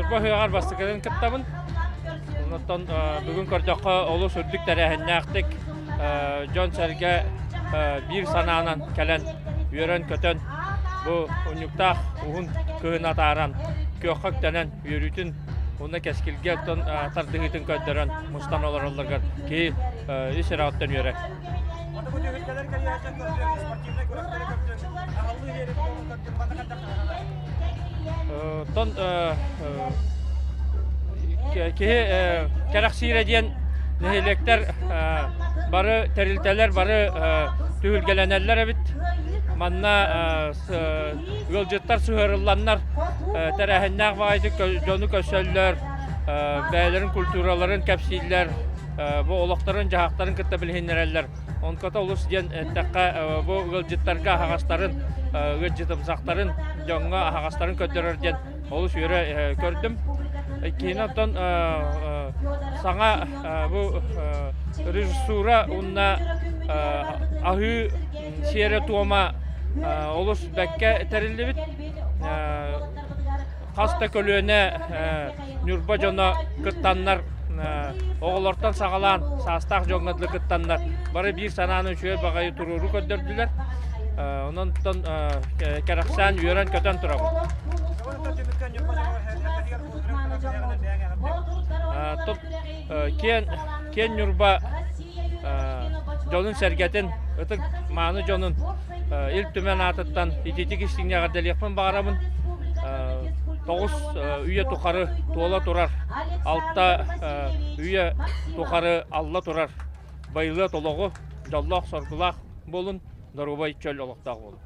Ньурба ыһыаҕар бастакытын кыттабын. Онтон бүгүн көрдөххө олус үрдүк тэрээһиннээхтик дьон-сэргэ биир санаанан кэлэн үөрэн-көтөн бу унньуктаах уһун кыһын атааран күөххэ үктэнэн үөрүүтүн уонна кэскилгэ оттон тардыһыытын көрдөрөн мустан олороллоругар киһи ис сүрэҕиттэн үөрэр. Оттон киһи кэрэхсиирэ диэн нэһилиэктэр бары тэрилтэлэр бары түһүлгэлэнэллэр эбит. Манна ыалдьыттар сыһыарылланнар тэрээһиннээх баҕайытык дьону көрсөллөр, бэйэлэрин культураларын кэпсииллэр, бу олохторун-дьаһахтарын кытта билиһиннэрэллэр. Онкото олус диэн эттэххэ, бу ыалдьыттарга аһаҕастарын, ыалдьытымсахтарын, дьоҥҥо аһаҕастарын көрдөрөр диэн олус үөрэ көрдүм. Иккиһинэн оттон саҥа бу режиссура уонна аһыы сиэрэ-туома олус бэккэ тэриллибит. Хас да көлүөнэ Ньурба дьоно кыттаннар, оҕолортон саҕалаан саастаах дьоҥҥо дылы кыттаннар, бары биир санааны үчүгэй баҕайы туруору көрдөрдүлэр. Онон кэрэхсээн үөрэн-көтөн турабын. Киэн, киэн Ньурба дьонун-сэргэтин, ытык мааны дьонун Ил Түмэн аатыттан ититик истиҥҥэ эҕэрдэлиэхпин баҕарабын. 9 үйэ тухары туола турар, 6 үйэ тухары алла турар байылыат олоҕу дьоллоох-соргулаах буолун, доруобай чөл олохтоох буолун.